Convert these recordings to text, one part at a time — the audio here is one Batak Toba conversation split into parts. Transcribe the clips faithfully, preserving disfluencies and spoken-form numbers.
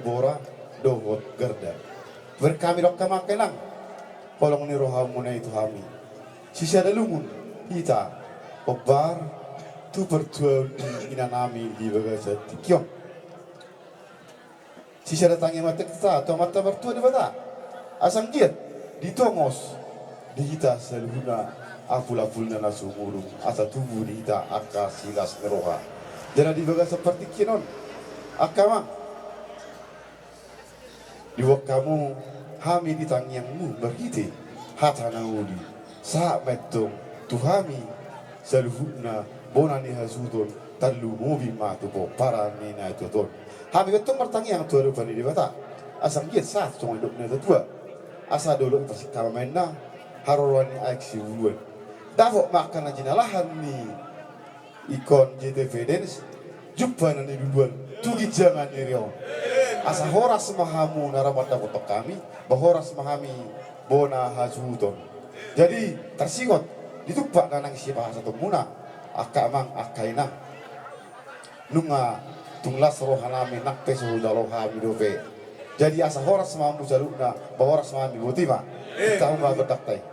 Bora dohot Garda. Bereng hami dohot angka amang, inang, holong ni rohamuna i tu hami. Sisada lungun hita hombar tu partuaon ni inanami di bagasan tingki on. Sisada tangiang ma hita tu Amanta Martua Debata, asa anggiat ditongos di hita saluhutna apulapulna na sumurung, asa tubu di hita angka silas ni roha. Jala di bagasan partingkian on, angka amang, diboan hamu hami di tangiangmu marhite hata na uli. Sahat ma antong tu hami saluhutna bona ni hasuhuton, tarlumobi ma tu pomparan ni natuatua on. Hami pe antong martangiang tu adopan ni Debata, asa anggiat sahat songon nidok ni natuatua, asa dolok i pasingkop amanta, haroroan ni aek sibuluan. Dapot ma angka na jinalahan ni ingkon J T V Dance, jumpa na niluluan tu ginjang ni ari on. Asa horas ma hamu na ro mandapothon hami, ba horas ma hami bona hasuhuton. Jadi tarsingot di tumpak na naeng sipasahatonmuna, angka amang, angka inang, nunga tung las rohanami, nang pe so hujalo hami dope. Jadi asa horas ma hamu saluhutna, ba horas ma hami. Boti ma. Tahu ma berdaktai.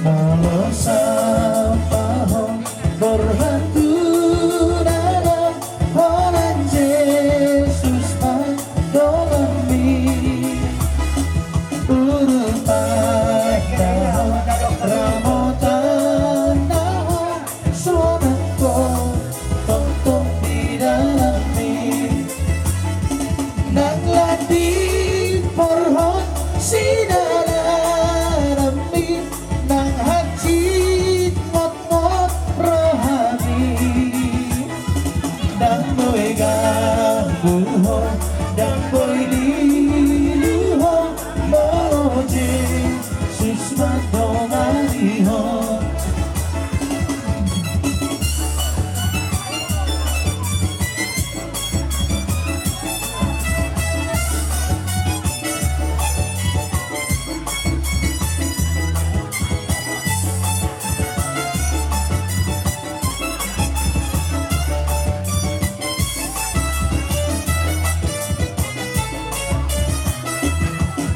Molo sampahon borhat tu dada, holan Jesus ma donganmi. Urupan na ho, ramotan na ho, sonang ho tongtong di dalanmi. Nang lam diporhon sidalananmi, nang hansit ngotngot rohami. Ndang boi ganggu ho, ndang boi lilu ho, molo Jesus mandongani ho.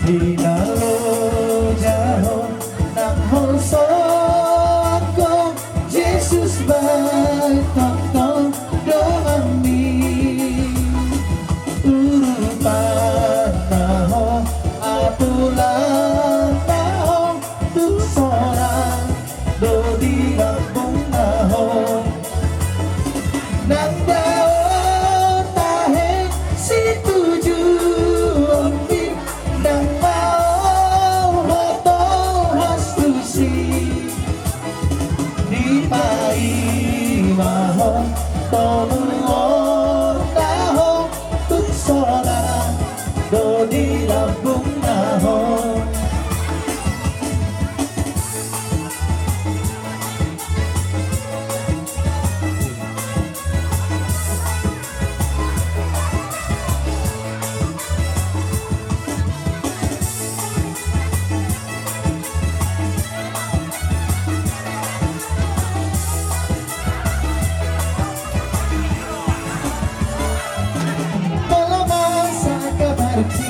Di na loja ho nang holsoan ho, Jesus bahen tongtong donganmi. Urupan na ho, apulan na ho, tung sonang do di lambungna ho. Nang dao tahe situjuonmi, nang dao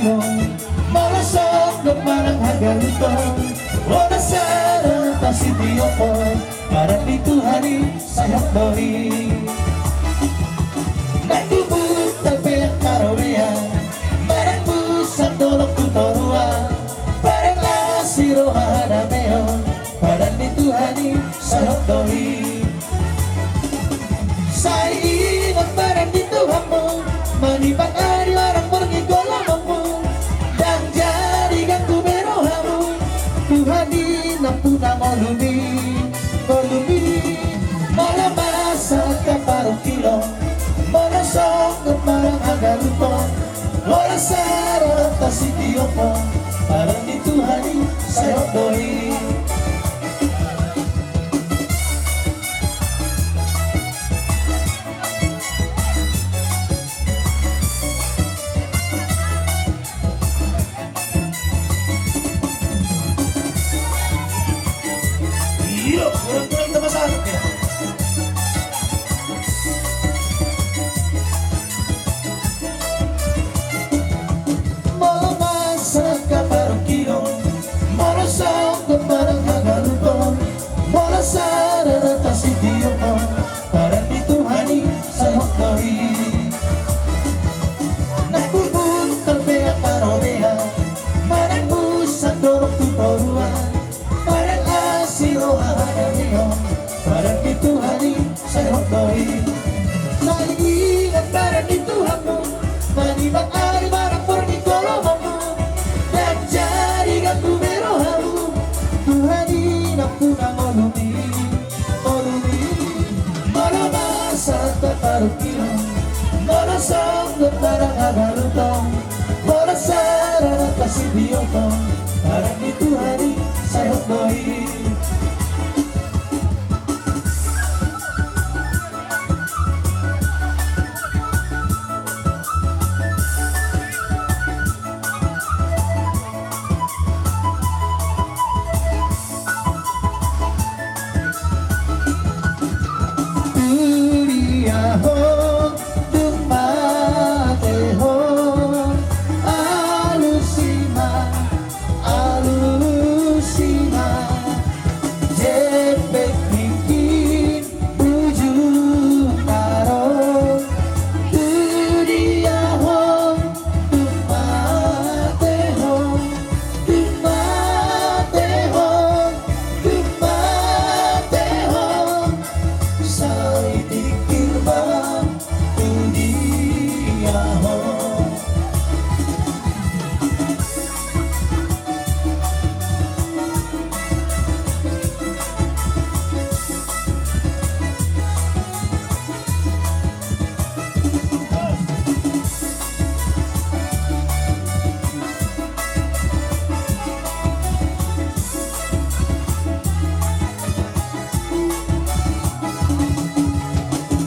Molo songgop manang hagaluton, molo sada na pasitiophon, padan ni Tuhan i sai hot do i. Nang tubu talpeak parrobean, manang musang dolok tu toruan, padan las ni roha hadameon, padan ni Tuhan i sai hot do i. Sai ingot padan ni Tuhanmu, manimbang ari manang borngin golamonmu, ndang jadi ganggu be rohamu. Tuhan i nampuna ngolumi, ngolumi. Molo masa angka parungkilon, molo songgop manang hagaluton, molo sada na pasitiophon, padan ni Tuhan i sai hot do i. Iyo, kurang-kurang kita masak ya. Molo masa angka parungkilon, molo songgop manang hagaluton, molo sada na pasitiophon, padan ni Tuhan i sai hot do i. Nang tubu talpeak parrobean, manang musang dolok tu toruan, padan las ni roha hadameon, padan ni Tuhan i sai hot do i. Sai ingot padan ni Tuhanmu, manimbang ari manang borngin golamonmu, ndang jadi ganggu be rohamu. Tuhan i nampuna ngolumi, ngolumi. Molo masa angka parungkilon, molo songgop manang hagaluton, molo sada na pasitiophon, padan ni Tuhan i sai hot do i. Tudia ho, tung mate ho, alusi ma, alusi ma, jempek ningkin bujur na ro. Tudia ho, tung mate ho, tung mate ho, tung mate ho, sai tingkir ma, tudia ho.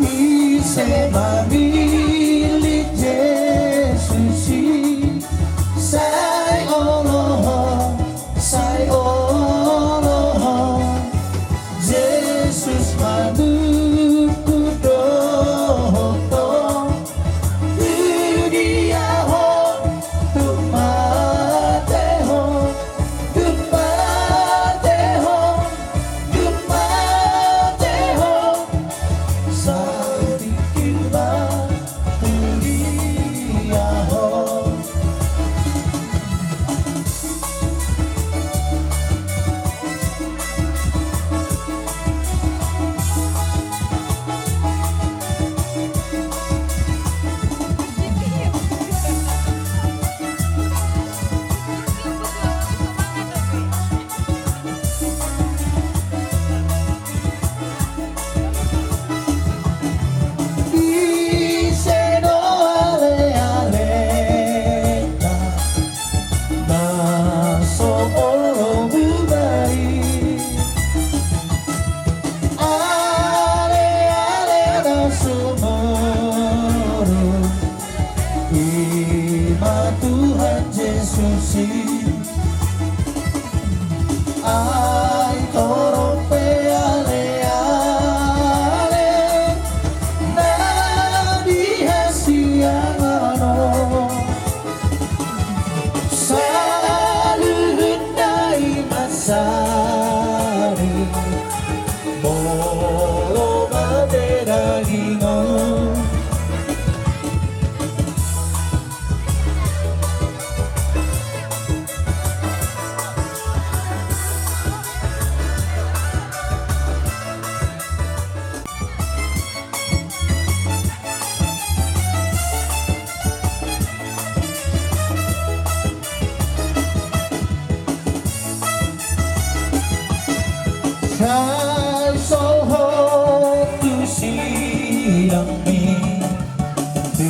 Ise mamillit Jesus i, sai olohon, sai olohon. Jesus manungkun dohot ho, tudia ho, tung mate ho, tung mate ho, tung mate ho, sai tingkir ma, tudia ho. Ise do alealeta na so olo muna i, aleale na sumurung, i ma Tuhan Jesus i. Ai torop pe aleale na di hasiangan on,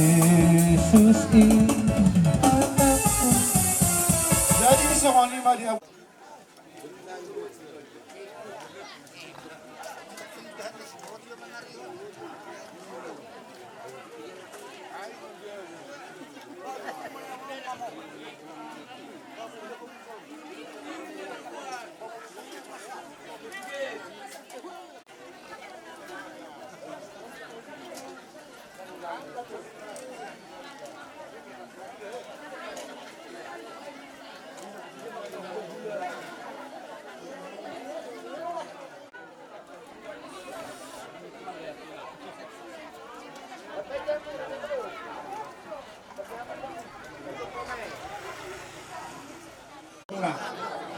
Jesus i anakku. Jadi songon i ma di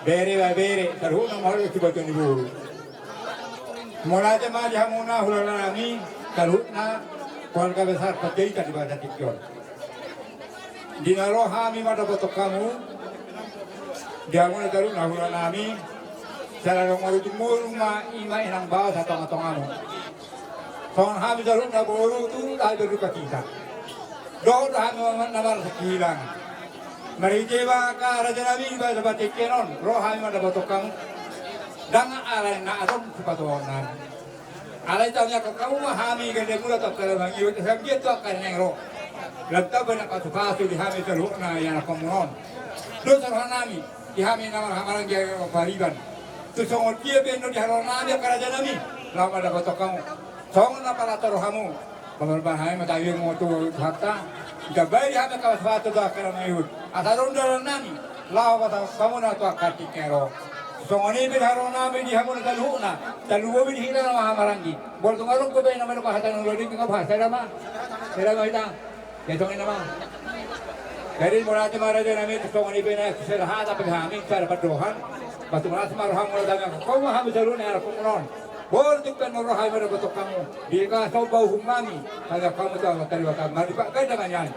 Bere, bere, saluhutna mauliate tu sibatua ni boru. Mauliate ma di hamuna hulahula nami, saluhutna keluarga besar Panjaitan di Bagasan tingki on. Di na ro hami mandapothon hamu, di hamuna saluhutna hulahula nami, siala na adong marujung boru ma i ma inang baoa satongatongamu. Songon hami saluhutna boru tu laho berduka cita. Dohot do hami na marasa kehilangan. Marhite angka raja nami di Bagasan tingki on, ro hami mandapothon hamu. Ndang alai na adong sipatupaon nami. Alai taon ni angka hamu ma hami gandeng mula tu angka na mangihut, hami tu angka na naeng ro. Lam tamba na pasupasu di hami saluhutna i anakhonmuna on. Dohot roha nami di hami na marhahamaranggi pariban. Tu songon dia pe na di haroronami angka raja nami, laho mandapothon hamu. Songon na pala tu rohamu. Pamarbahan hami ma tabi mo tu Tuhanta. Ditambai di hami angka pasupasu tu angka na mangihut. Asa adong dalan nami. Laho pasahat hamu na tu angka tingki na ro. Songon i pe di haroronami di hamuna saluhutna. Saluhutna di hita na marhahamaranggi. Molo tung adong pe na mandok hata na uli, tinggal bahasa da ma. Sada ma hita. Jadi songon i nama. Jadi mauliate ma raja nami tu songon i pe na sada hata pe hami sada pandohan. Pasu ma rohamu na dame, hamu ma hami saluhutna anakhonmuna on. Boru tung pe na ro hami mandapothon hamu. Di angka somba uhum nami. Hami hamu tu Amanta Debata. Marlipat ganda ma nian.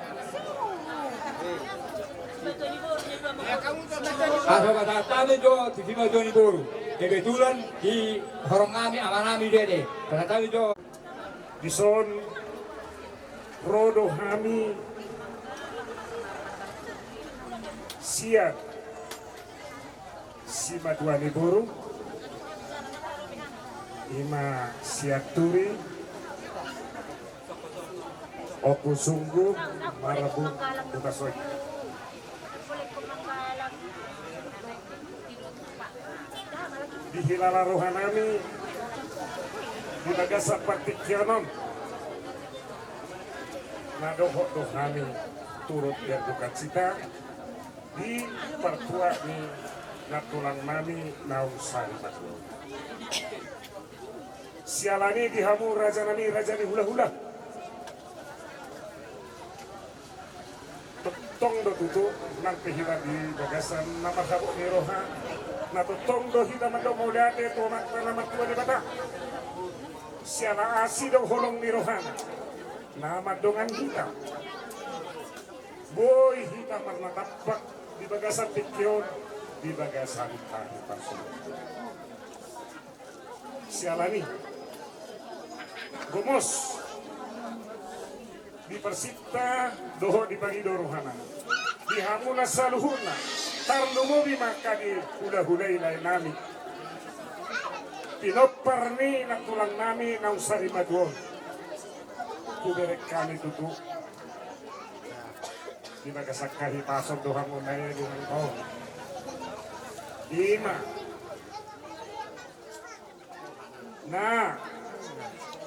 Asa pasahat hami jo tu sibatua ni boru. Kebetulan di horong nami, ama nami dede. Pasahat hami jo. Dison ro do hami sian simatua ni boru, i ma Sianturi, Ompu Sunggu, Marbun, Butasoik. Dihilala roha nami di bagasan partingkian on, na dohot do hami turut berdukacita di partua ni nantulang nami naung sarimatua on. Siala ni i di hamu raja nami, raja ni hulahula. Tongtong do tutu nang pe hita di bagasan na marhabot ni roha, na tongtong do hita mandok mauliate tu Amanta na martua Debata. Siala asi do holong ni rohana na mandongani hita. Boi hita marnatampak di bagasan tingki on, di bagasan hahipason. Siala ni i, gomos diparsinta dohot dipangido rohana di hamuna saluhutna, tarlumobi ma angka di hulahula i lae nami, pinompar ni nantulang nami naung sarimatua on. Hubereng hami tutu di bagasan hahipason do hamuna i di nang on. I ma na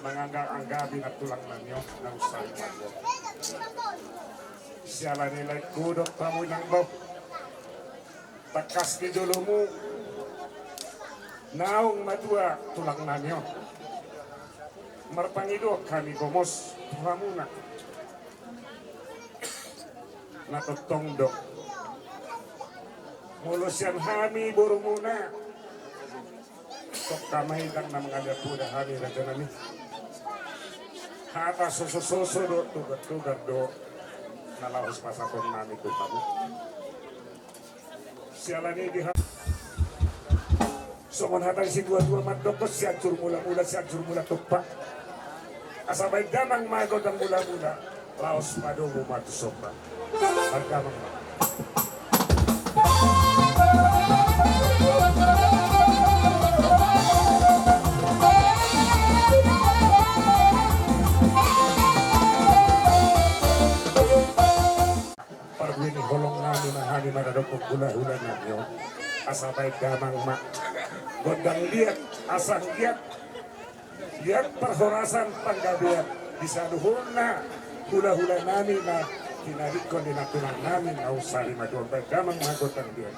manganggap-anggapi nantulang nami on naung sarimatua on. Siala ni i laengku, dok hamu inang bau, tangkas di jolomu naung matua tulang nami on. Marpangido hami gomos tu hamuna. Na tongtong do, molo sian hami borumuna, tongka ma i ndang na mangalean poda hami raja nami. Hata sosososo dohot togartogar do na laho sipasahaton nami tu hamu. Siala ni i di ha-, songon hata ni situatua mandok, sianjur mulamula, sianjur mula tompa. Asa baen damang ma gondang mulamula. Laos padomu ma tu somba. Pardamang ma. Parbue ni holong nami ma hami maradophon hulahula nami on. Asa baen damang ma gondang liat, asa anggiat liat parhorasan panggabean di saluhutna hulahula nami na tinadingkon di nantulang nami na unsari ma tuan. Baen damang ma gondang liat.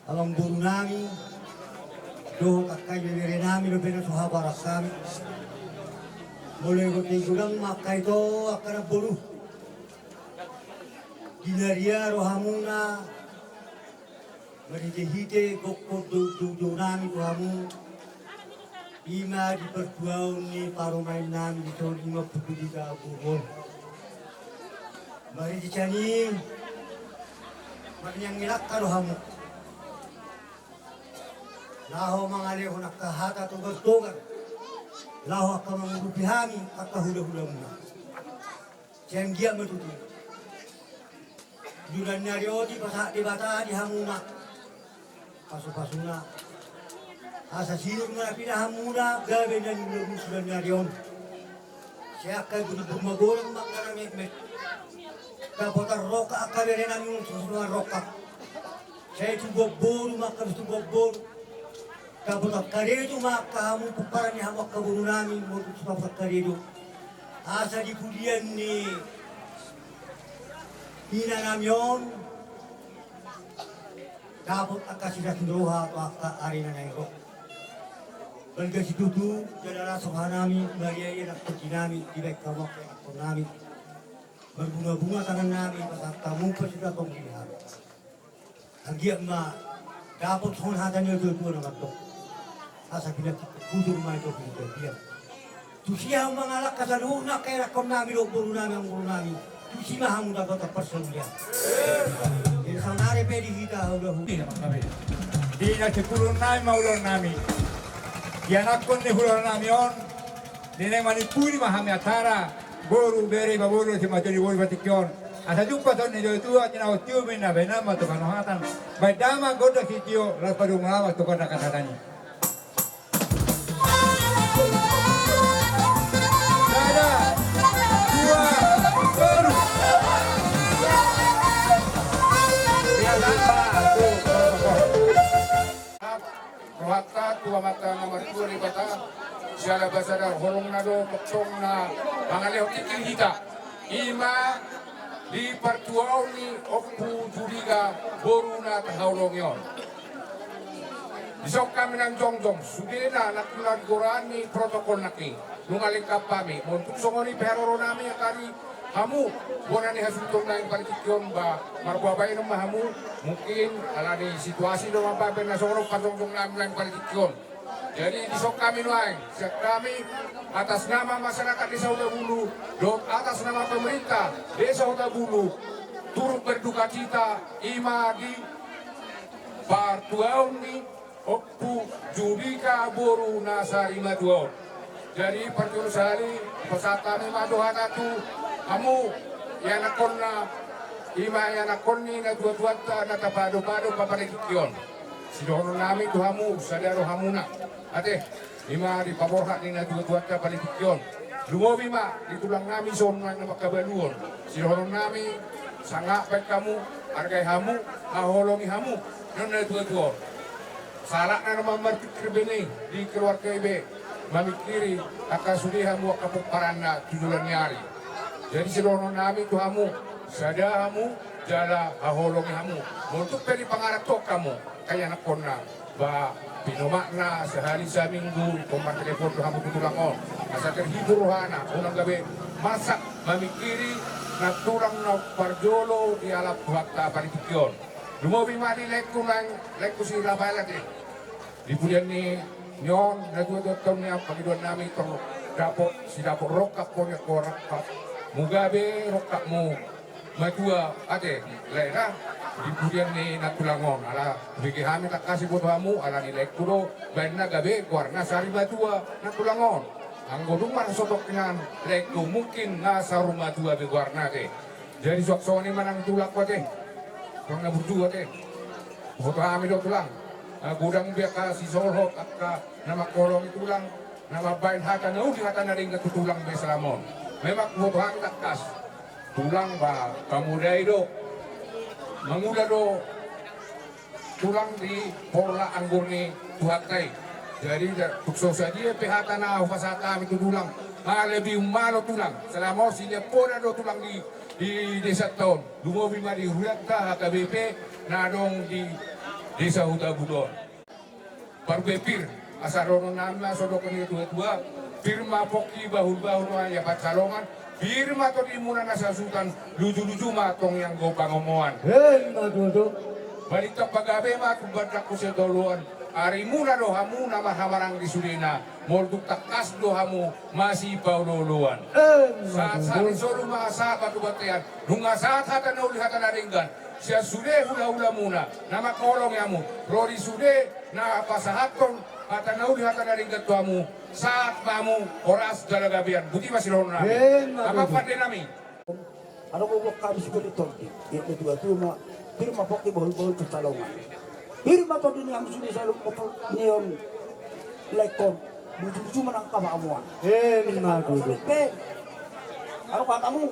Amangboru nami dohot angka ibebere nami dope na so habaras hami. Molo i godang ma angka ito angka namboru, di na ria rohamuna marhitehite gokhon doudou nami tu hamu. I ma di partuaon ni parumaen nami di son i ma Ompu Judika boru on. Marhite sian i marniangi langka do hamu laho mangalehon angka hata togar-togar laho angka mangurupi hami angka hula-hulamuna. Sai anggiat ma tutu. Di joloan ni ari on dipasahat Debata di hamuna pasu-pasuna, asa sinur ma na pinahan muna gabe na niula muna di joloan ni ari on. Sai angka i buruburu magodang ma angka na metmet. Dapotan rongkap angka bere nami on, susunan rongkap. Sai tubuan boru ma angka, tubuan boru. Dapotan karejo ma angka hamu, pomparan ni hamu angka boru nami, molo tung so dapotan karejo. Asa di pudian ni ina nami on dapot angka siras ni roha tu angka ari na naeng ro. Balga situtu jala las roha nami, marria-ria nangkin nami dibahen hamu angka ianakkon nami. Marbunga-bunga tangan nami pasahat hamu, pasahat hamu di hami. Anggiat ma dapot songon hata ni natua-tua na mandok, asa pinantik bujur ma i topi ni gabe. Tusi hamu mangalangka saluhutna angka ianakkon nami dohot boru nami, amangboru nami. Tusi ma hamu dapotan parsaulian. Jadi saonari pe di hita hula-hula. Di na sipulun nami ma ulaon nami. Ianakkon ni hula nami on, di na manimpuli ma hami acara boru, bere, iba boru, si matua ni boru, patikki on. Asa jumpang songon natua-tua, tinaon tiup ni na bahenan ma tu panohatan. Bahen damang gondang sitio, laos padomu nama tu gondang hasahatan i. Sada, dua, tolu. Rohanta tu Amanta na martua Debata, siala ba sada holongna do tongtong na mangalehon tingki hita. I ma di partuaon ni Ompu Judika boru na tahaholongi on. Dison hami nang jongjong, sudena nang tulang, goarna protokol nangkin. Nunga lengkap hami, molo tung songon i pe haroro nami angka ari hamu, bona ni hasuhuton nami pala tingki on ba marboa bahenon ma hamu, mungkin ala ni situasi do mambahen na songon on parjongjong nami nang pala tingki on. Jadi dison hami nuaeng, sian hami atas nama masyarakat Desa Hutabulu dohot atas nama pemerintah Desa Hutabulu turut berdukacita i ma di partuaon ni Ompu Judika boru na sarimatua on. Jadi parjolo sahali pasahat hami ma do hata tu hamu ianakkonna, i ma ianakkon ni natua-tuanta na tapado-pado pala tingki on. Sidohonon nami tu hamu, sada rohamuna. Ate, i ma di paborhat ni natua-tuanta pala tingki on. Lumobi ma di tulang nami songon na mangkabalu on. Sidohonon nami, sangap bahen hamu, argai hamu, haholongi hamu, ninna natua-tua on. Sahalakna na mamikiri be ni di keluarga i be, mamikiri angka sude hamu angka pomparanna tu joloan ni ari. Jadi sidohonon nami tu hamu, sada hamu jala haholongi hamu. Molo tung pe dipangarantohon hamu angka ianakkonna, ba pinomakna sahali saminggu ingkon martelepon do hamu tu tulang on, asa terhibur rohana, unang gabe marsak mamikiri na tulang na parjolo dialap Tuhanta pala tingki on. Lumobi ma di laengku nang, laengku si Rafael ate. Di pudian ni, ni on, natua-tua on, ni pangidoan nami tong dapot, sidapot rongkap, ponian rongkap. Muga be rongkapmu matua ate, lae na, di pudian ni nantulang on. Ala hubege hami tangkas diboto hamu, ala ni laengku do, baenna gabe goarna sarimatua nantulang on. Anggo dung marhasotok nian laengku, mungkin na saur matua be goarna ate. Jadi suang songon i ma nang tulangku ate. Tulang na burju ate. Huboto hami do tulang. Na godang be angka sisolhot, angka na mangkaholongi tulang, na mambahen hata na uli, hata na denggan tu tulang be selama on. Memang huboto hami tangkas. Tulang ba pamodai do. Mangula do tulang di porla anggur ni Tuhanta i. Jadi da-, tung so sadia pe hata na hupasahat hami tu tulang, nga lebih umalo tulang. Selama on silehon poda do tulang di, di desa ta on. Lumobi ma di hulahulanta H K B P na adong di Desa Huta Budon. Parbue pir, asa dohonon nami ma songon didok ni tua-tua, pir ma pongki bahul-bahul ma ia pansalongan, pir ma tondimuna na sasutan, luju-luju ma tong i anggo pangomoan. Emma tutu. Balintang pagabe ma tumandangkon sian joloan, arimuna do hamu na marhahamaranggi sudena, molo tung tangkas do hamu masipaolo-oloan. Emma tutu. Sahat-sahat ni solu ma sahat ma tu bontean, nunga sahat hata na uli hata na denggan, sian sude hula-hulamuna na mangkaholongi hamu, ro di sude na pasahathon hata na uli hata na denggan tu hamu, sahat ma hamu horas jala gabean. Boti ma sidohonon nami. Emma tutu. Amang pande nami. Adong do hami sibolis tondi, ia na tua-tua ma, pir ma pongki bahul-bahul pansalongan. Pir ma tondi ni hamu sude saluhut ni on, laengkon, luju-luju ma nang pangomoan. Emma tutu. Adong hatamu.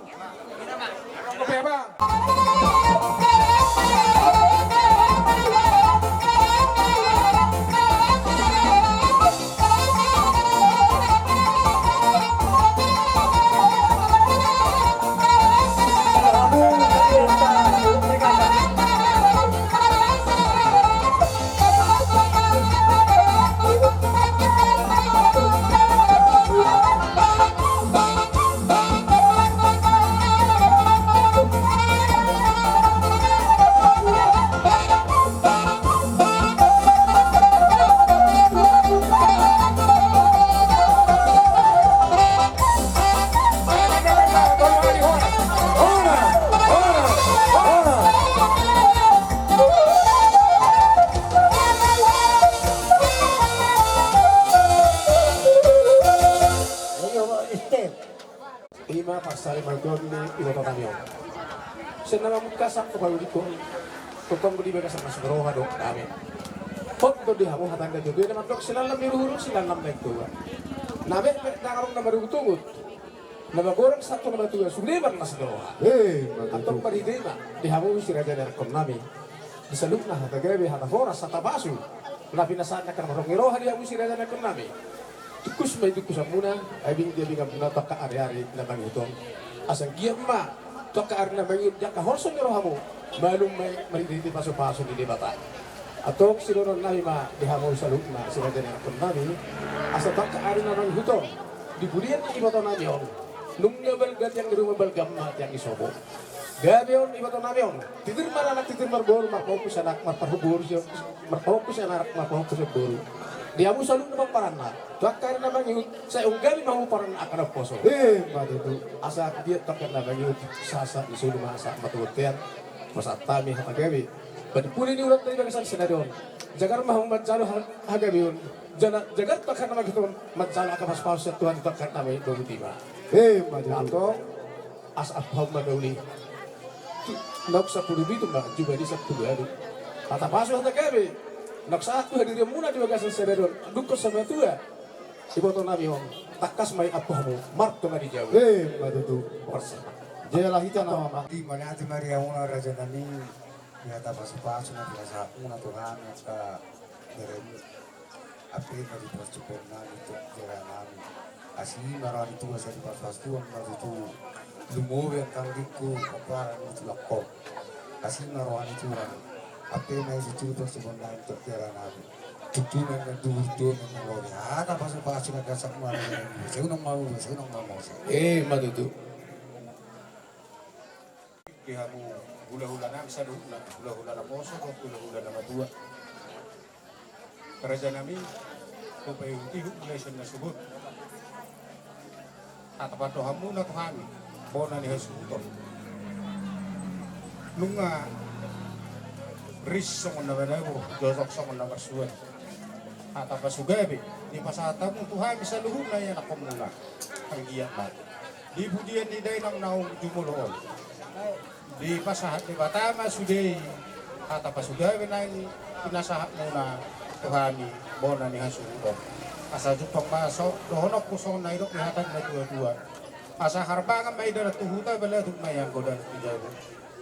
Ima parsarimatua ni iboto nami on. Sian na mamungka sahat tu hamu di tonga, tongtong do di bagasan na so roha do nami. Hot do di hamu hata ni na tua-tua na mandok: Silanlam ni uhur, silanlam ni toga. Na metmet ndang adong na marugut-ugut, na magodang sahat tu na matua, sude ma na so roha. Emma tutu. Antong marhite i ma di hamu si raja ni anakkon nami, di saluhutna hata gabe, hata horas, hata pasu na pinasahat ni angka na marhaha ni roha di hamu si raja ni anakkon nami. Tungkus ma i tungkusanmuna, abing di abinganmuna tu angka ari-ari na mangihut on. Asa giat ma tu angka ari na mangihut di angka holso ni rohamu, malum ma i marhite-hite pasu-pasu ni Debata. Antong sidohonon nami ma di hamu saluhutna si raja ni anakkon nami, asa tu angka ari na mangihut on, di pudian ni iboto nami on, nunga balga tiang ni ruma, balga ma tiang ni sopo. Gabe on iboto nami on, titir maranak, titir marboru, marpahompu sian anak, marpahompu boru, sian, marpahompu sian anak, marpahompu sian boru. Di hamu saluhutna pomparanna, tu angka ari na mangihut, sai umgabe ma hamu pomparanna angka na umposo. Emma tutu. Asa giat tu angka na mangihut, sahat-sahat ni solu ma sahat ma tu bontean. Pasahat hami hata gabe. Padi puli ni ulaonta di bagasan sadari on, jagar ma hamu manjalo ha-, hagabeon. Jala jagar tu angka na mangihut on manjalo angka pasu-pasu sian Tuhan i tu angka na mangihut. Boti ma. Emma tutu. Antong, asa ampu hamu ma na uli. Tu, naung sampulu pitu ma, jumadi sampulu ualu. Hata pasu, hata gabe naung sahat tu hadirianmuna di bagasan sadari on, dungkon saur matua, iboto nami on, tangkas ma i ampu hamu martonga di jabu. Emma tutu. Horas. Jala hita na mama. Di mana tu Maria muna raja nami, di hata pasu-pasu na pinasahatmuna tu hami angka beremu. Ampe ma di pasu-pasu nami tu hera nami. Asi ma roha ni Tuhan, sai di pasu-pasu Tuhan ma tutu. Lumobi angka anggingku, pomparan ni tulangkon. Asi ma roha ni Tuhan. Ampe ma i tutu di pasu-pasu nami tu hera nami. Tutu ma na duhur, tutu ma na lobi. Hata pasu-pasu na gasak ma roha ni Tuhan. Sai unang mamose, sai unang mamose. Emma tutu. Di hamu hula-hula nami saluhutna, hula-hula na poso dohot hula-hula na matua. Raja nami, hupaihut-ihut mulai sian na sogot. Hata pandohanmuna tu hami, bona ni hasuhuton. Nunga ris songon na manabur, jojok songon na marsuan. Hata pasu gabe dipasahat hamu tu hami saluhutna ianakkonmuna. Anggiat ma di pudian ni dainang naung jumolo on, dipasahat Debata ma sude i hata pasu gabe na pinasahatmuna tu hami, bona ni hasuhuton. Asa jumpang ma so dohononku songon na nidok ni hata ni na tua-tua: Asa harbangan ma i dalan tu huta, balatuk ma i anggo dalan tu jabu.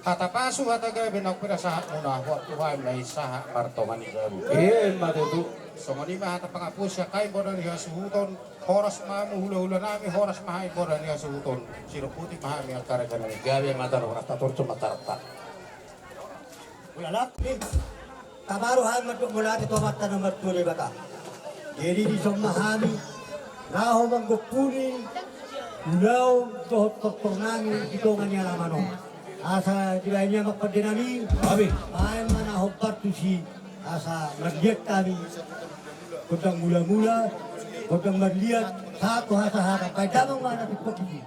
Hata pasu, hata gabe naung pinasahatmuna, hot tu hami ma i sahat martonga ni jabu. Emma tutu. Songon i ma hata pangapusi sian hami, bona ni hasuhuton. Horas ma hamu hula-hula nami, horas ma hami bona ni hasuhuton. Sidok boti ma hami angka raja nami. Gabe ma, tar horas, tatorop ma tarta. Ulala. Tabaru hami mandok mauliate tu Amanta na martua Debata. Jadi dison ma hami laho manggompuni ulaon dohot tortor nami di tonga ni alaman on. Asa dibahen i ma pande nami. Amin. Bahen ma na hombar tusi asa marliat hami. Gondang mula-mula, gondang marliat, sahat tu hasahatan. Bahen damang ma na timpok i.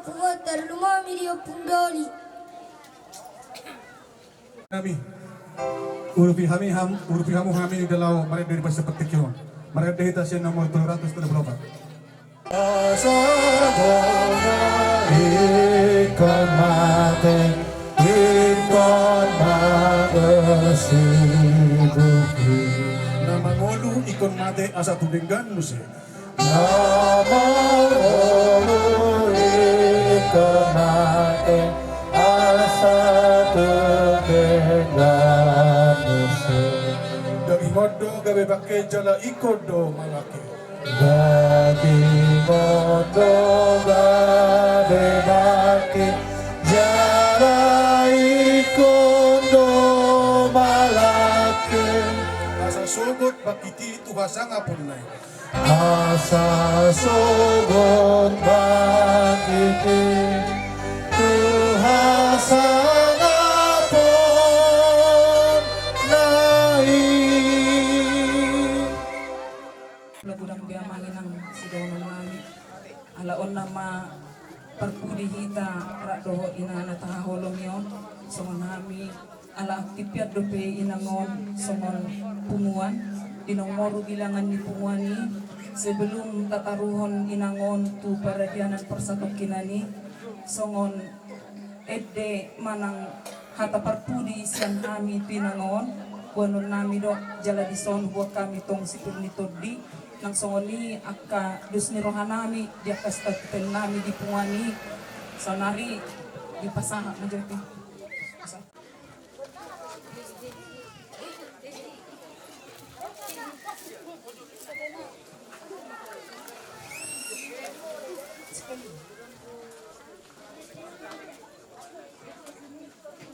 Punguan tarlumobi di Ompung Doli. Hami. Urupi hami ham, urupi hamu hami di laho marende di basa petik i. Marende hita sian nomor tolu ratus tolu pulu opat. Asa bona ingkon mate, ingkon mate si buhi. Na mangolu ingkon mate asa tu denggan muse. Na mangolu ingkon mate asa tu denggan muse. Daging on do gabe bangke jala ingkon do malangke. Daging on do gabe bangke jala ingkon do malangke. Asa sogot bangkit i tu hasangaponna i. Asa sogot bangkit i tu hasangaponna i. Lagu dang be amang inang sidohonon nami. Ala on nama parpudi hita rap dohot ina na tahaholongi on, songon hami ala aktif dope inang on songon punguan, di nomor bilangan ni punguan i, sebelum tataruhon inang on tu paradianan parsatongkinan i, songon ende manang hata parpudi sian hami tu inang on, boanon nami do jala dison boan hami tong sipir ni tondi, nang songon i angka dos ni roha nami di angka sitadotan nami di punguan i, saonari dipasahat ma jo tu.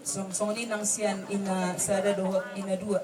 Song, songon i nang sian ina sada dohot ina dua.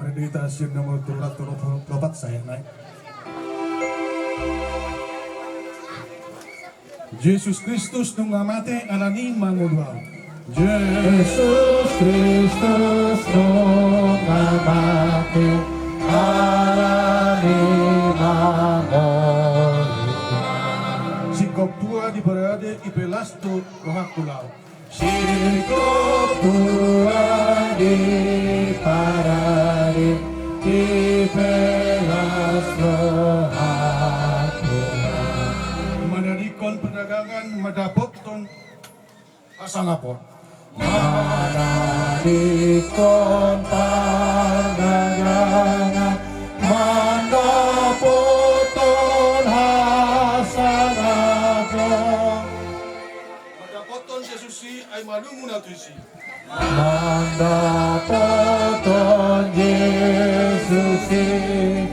Marende hita sian nomor tolu ratus tolu pulu opat, saya naik. Jesus Kristus nunga mate, alani mangolu au. Jesus Kristus nunga mate, alani mangolu au. Singkop tua di parade, i pe las tu rohangku laho. Singkop tua di parade, i pe las rohangku laho. Manadingkon pardagangan, mandapothon hasangapon. Manadingkon pardagangan, mandapothon hasangapon. Mandapothon Jesus i, ai malumuna tusi. Mandapothon Jesus i,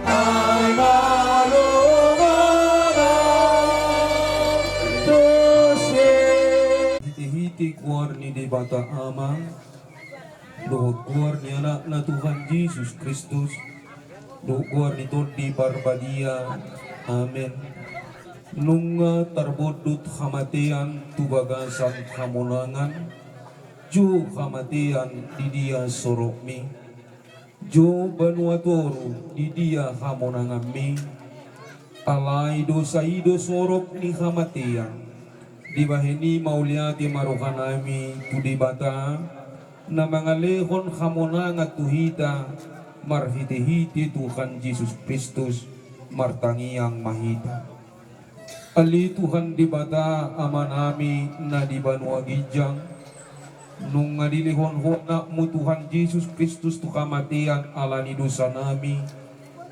ai malumuna tusi. Di goar ni Debata Ama, dohot goar ni Anakna Tuhan Jesus Kristus, dohot goar ni Tondi Parbadia. Amen. Nunga tarbondut hamatean tu bagasan hamonangan, jou hamatean di dia sorokmi. Jou banua toru di dia hamonanganmi. Alai do sai do sorop ni hamatean. Dibahen i mauliate ma rohanami tu Debata, na mangalehon hamonangan tu hita, marhitehite Tuhan Jesus Kristus. Martangiang ma hita. Ale Tuhan Debata Amanami na di banua ginjang, nunga dilehon Ho Anakmu Tuhan Jesus Kristus tu hamatean ala ni dosanami,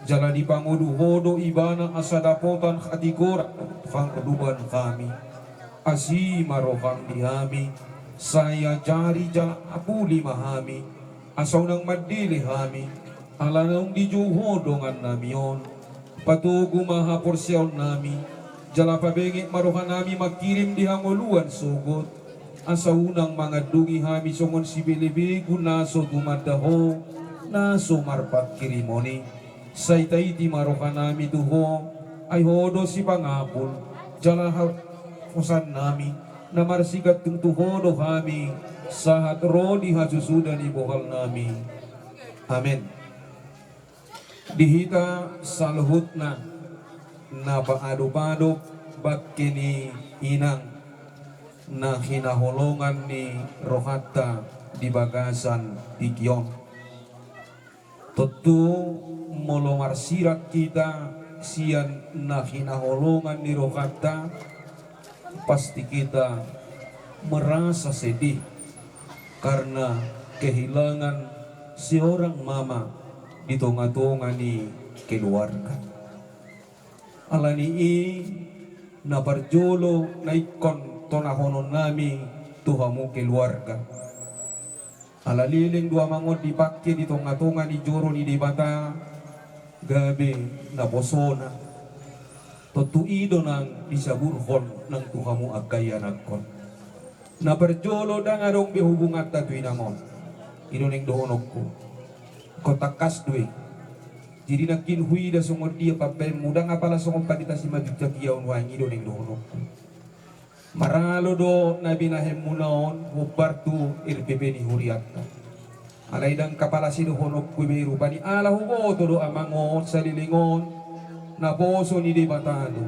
jala dipangolu Ho do Ibana asa dapotan hatigoran tu hangoluan hami. Asi ma roham di hami, sai ajari jala apuli ma hami, asa unang mandele hami, ala naung dijou Ho dongannami on. Patogu ma haporseaonnami, jala pabenget ma rohanami mangkirim di hangoluan sogot, asa unang mangandungi hami songon sibelebegu na so tumanda Ho, na so marpangkirimon i. Sai taiti ma rohanami tu Ho, ai Ho do sipangapul, jala ha-, hosannami, na marsigantung tu Ho do hami, sahat ro di hasusuda ni bohalnami. Amen. Di hita saluhutna na paadop-adop bangke ni inang na hinaholongan ni rohanta di bagasan tingki on. Tontu molo marsirang hita sian na hinaholongan ni rohanta, pasti kita merasa sedih karena kehilangan seorang mama di tonga-tonga ni keluarga. Ala ni i na parjolo na ingkon tonahononnami tu hamu keluarga. Ala leleng do amang on dipangke di tonga-tonga ni joro ni Debata, gabe naposona. Tontu i do nang disaburhon nang tu hamu angka ianakkon. Na parjolo ndang adong be hubunganta tu inang on. I do naeng dohononku. Ingkon tangkas do i. Jadi nangkin huida songon dia pambahenmu, ndang apala songon pandita Simanjuntak ia on, nuaeng i do naeng dohononku. Maralo do na binahenmuna on hombar tu R P P ni hurianta. Alai ndang apala sidohononku be i, rupani ala huboto do amang on saleleng on naposo ni Debata do.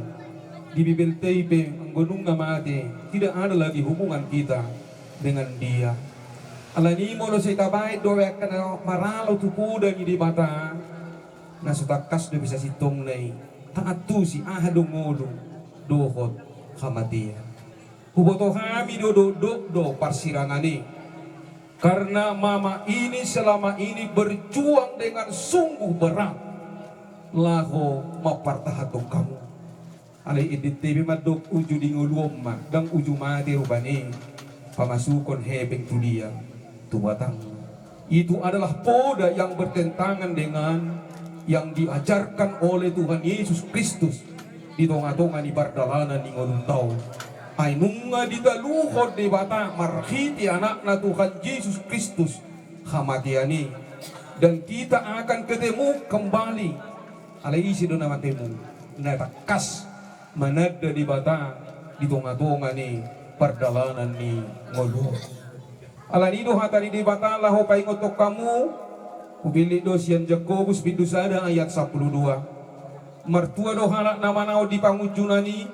Di Bibelta i pe anggo nunga mate, tidak ada lagi hubungan kita dengan dia. Ala ni i molo sai tabaen do angka na maralo tu poda ni Debata, na so tangkas do be sasintongna i taantusi aha do ngolu dohot hamatean. Huboto hami do dokdok do parsirangan i. Karena mama ini selama ini berjuang dengan sungguh berat laho mampartahanhon hamu. Alai ende te be mandok uju di ngolu on ma, ndang uju mate rupani pamasukon hepeng tu dia, tu batang. Itu adalah poda yang bertentangan dengan yang diajarkan oleh Tuhan Yesus Kristus di tonga-tonga ni pardalanan ni ngolunta on. Ai nunga ditaluhon Debata marhite Anakna Tuhan Jesus Kristus hamatean i, dan kita akan ketemu kembali. Alai ise do na matemu? Na tangkas mananda Debata di tonga-tonga ni pardalanan ni ngolu. Ala ni i do hata ni Debata laho paingothon hamu, hupillit do sian Jakobus bindu sada ayat sampulu dua. Martua do halak na manaon di pangunjunan i,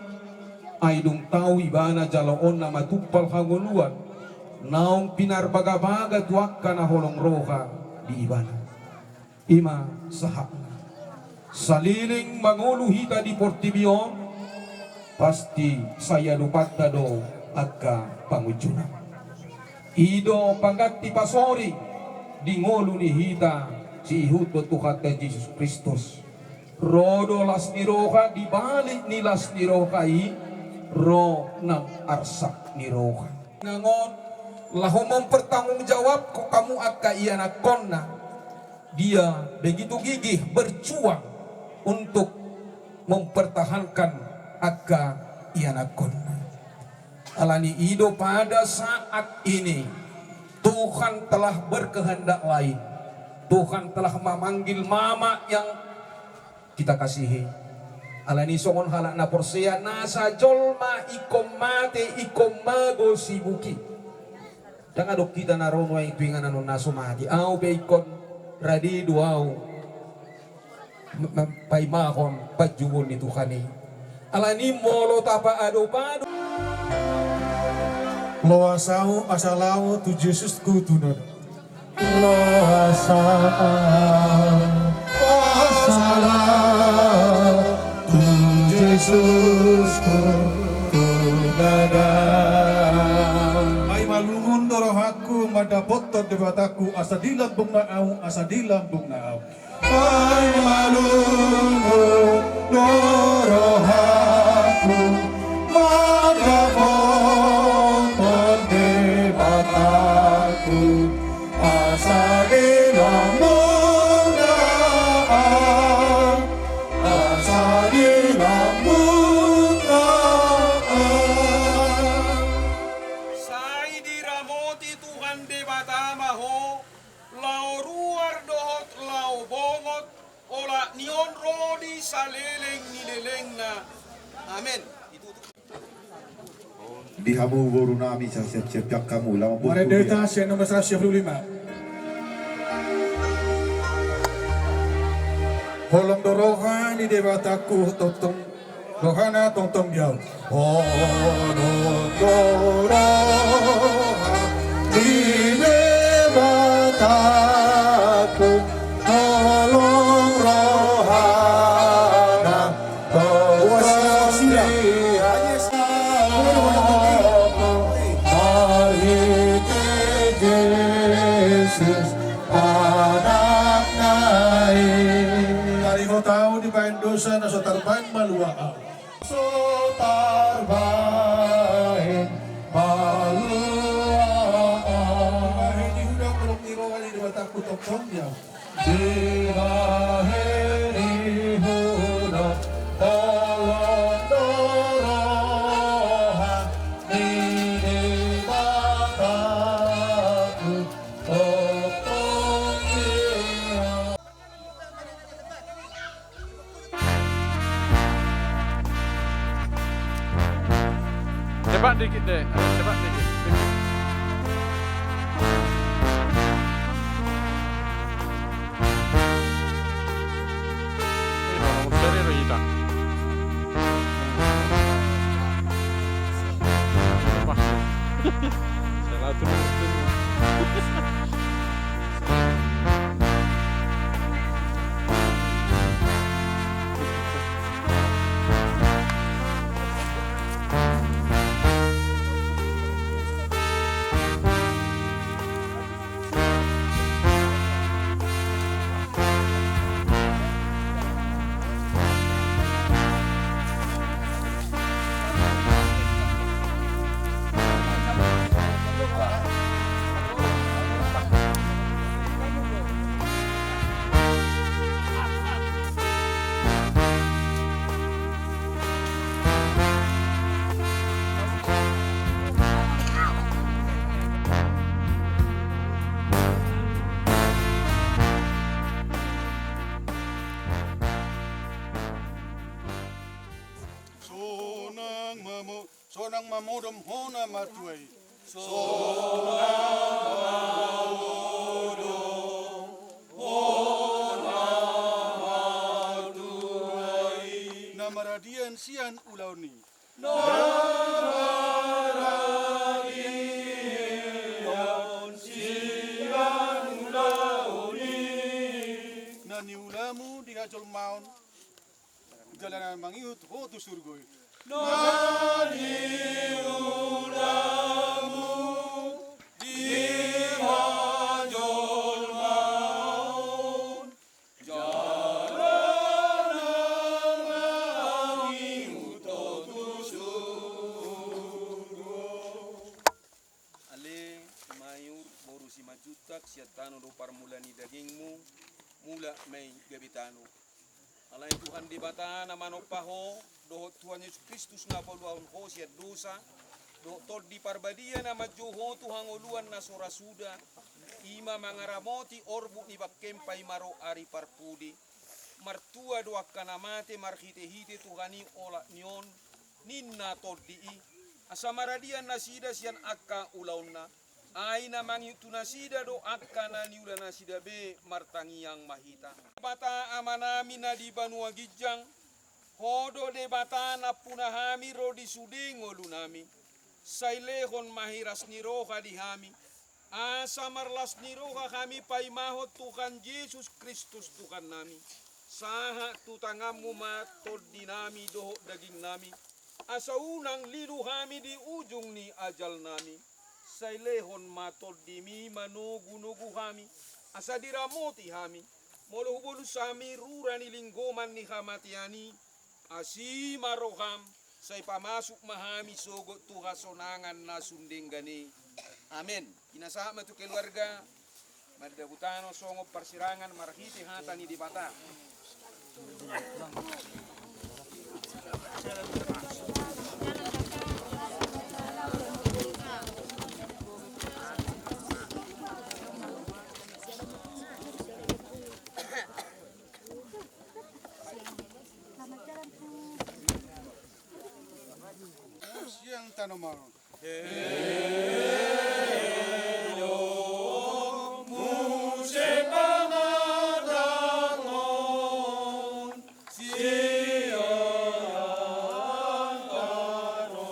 ai dung tau ibana jaloonna matumpal hangoluan, naung pinarbaga-baga tu angka na holong roha di ibana. I ma sahatna. Saleleng mangolu hita di portibi on, pasti sai adopanta do angka pangunjunan. I do pangganti pasori di ngolu ni hita siihuthon Tuhanta Jesus Kristus. Ro do las ni roha, di balik ni las ni roha i ro nang arsak ni roha. Inang on, laho mempertanggungjawabhon hamu angka ianakhonna, dia begitu gigih berjuang untuk mempertahankan angka ianakhonna. Alani i do pada saat ini Tuhan telah berkehendak lain. Tuhan telah memanggil mama yang kita kasihi. Alani songon halak na porsea, nasa jolma ingkon mate, ingkon mago sibuk i. Ndang adong hita na ro nuaeng tu inganan on na so mate. Au pe ingkon rade do au m-, m-, paimahon panjouon ni Tuhan i. Alani molo tapaadopado. Loas au asa lao tu Jesus ku tu nada. Loas au asa lao tu Jesus ku tu nada. Ai malungun do rohangku mandapothon Debatangku, asa di lambungna au, asa di lambungna au. Ai malungun do rohangku mandapothon Debatangku, asa di lambungna au, asa di lambungna au. Sai diramoti Tuhan Debata ma ho, laho ruar dohot laho bongot, olat ni on ro di saleleng ni lelengna. Amen. Di hamu boru nami, sasiap-siapkan hamu, laho. Marende hita sian nomor seratus dua puluh lima. Holong do roha ni Debatangku tongtong, rohana tongtong di au. Holong do roha ni Debatangku, holong rohana tongtong di au. Marhite Jesus Anakna i. Tarihot au dibahen dosa na so tarbahen malua au. So tarbahen malua au. Dibahen di huda holong ni roha ni Debatangku tongtong di au. Dibahen di huda holong do roha ni Debatangku tongtong di au. Cepat dikit deh, ayo, cepat dikit. Eh, mau seri lo, Ita. Lepas. Salah terus. Sonang mamo-, sonang mamodom hona matua i. Sonang mamodom hona matua i. Na maradian sian ulaon i. Na maradian sian ulaon i. Na niulamu di hajolmaon, jala na mangihut ho tu surgo i. Na niulamu di hajolmaon, jala na mangihut ho tu surgo. Ale Mayur, boru Simanjuntak, sian tano do parmula ni dagingmu, mulak ma i gabe tano. Alai Tuhan Debata na manompa ho, dohot Tuhan Jesus Kristus na paluahon ho sian dosa, dohot Tondi Parbadia na manjou Ho tu hangoluan na so ra suda, i ma mangaramoti orbuk ni bangkem paima ro ari parpudi. Martua do angka na mate marhitehite Tuhan i olat ni on, ninna Tondi i, asa maradian nasida sian angka ulaonna. Ai na mangihut tu nasida do angka na niula nasida be. Martangiang ma hita. Debata Amanami na di banua ginjang, Ho do Debata nampuna hami ro di sude ngolunami. Sai lehon ma hiras ni roha di hami, asa marlas ni roha hami paimahon Tuhan Jesus Kristus Tuhannami, sahat tu tanganmu ma tondinami dohot dagingnami, asa unang lilu hami di ujung ni ajalnami. Sai lehon ma Tondimi manogunogu hami, asa diramoti hami, molo hubolus hami rura ni linggoman ni hamatean i. Asi ma roham, sai pamasuk ma hami sogot tu hasonangan na sun denggan i. Amen. Pinasahat ma tu keluarga, mardapot tano songon parsirangan marhite hata ni Debata. Siang tano maron. Muse pangatangon sian tano.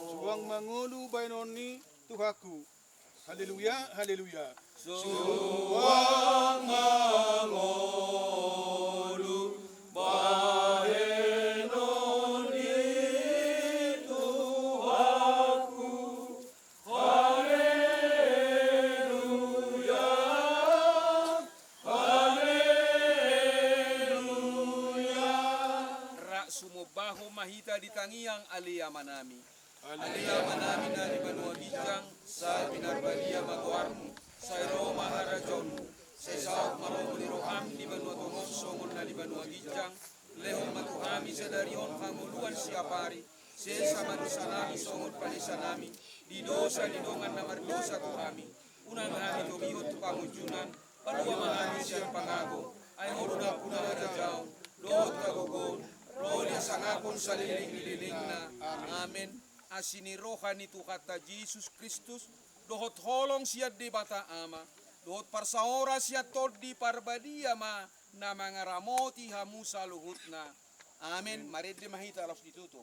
Suang mangolu baenon ni Tuhanku. Haleluya, haleluya. Suang mangolu baenon ni Tuhanku. Haleluya, haleluya. Rap sumomba ma hita di tangiang Ale Amanami. Ale Amanami na di banua ginjang, sai pinarbadia ma goarmu, sai ro ma harajaonmu, sai saut ma lomo ni roham di banua tonga on songon na di banua ginjang. Lehon ma tu hami sadari on hangoluan siapari, sesa ma dosanami songon panesanami di dosa ni dongan na mardosa tu hami. Unang hami togihon tu pangunjunan, palua ma hami sian pangago, ai Ho do nampuna harajaon, dohot hagogoon, ro di hasangapon saleleng ni lelengna. Amen. Asi ni roha ni Tuhanta Jesus Kristus, dohot holong sian Debata Ama, dohot parsaoran sian Tondi Parbadia ma na mangaramoti hamu saluhutna. Amen. Marende ma hita laos ditutup.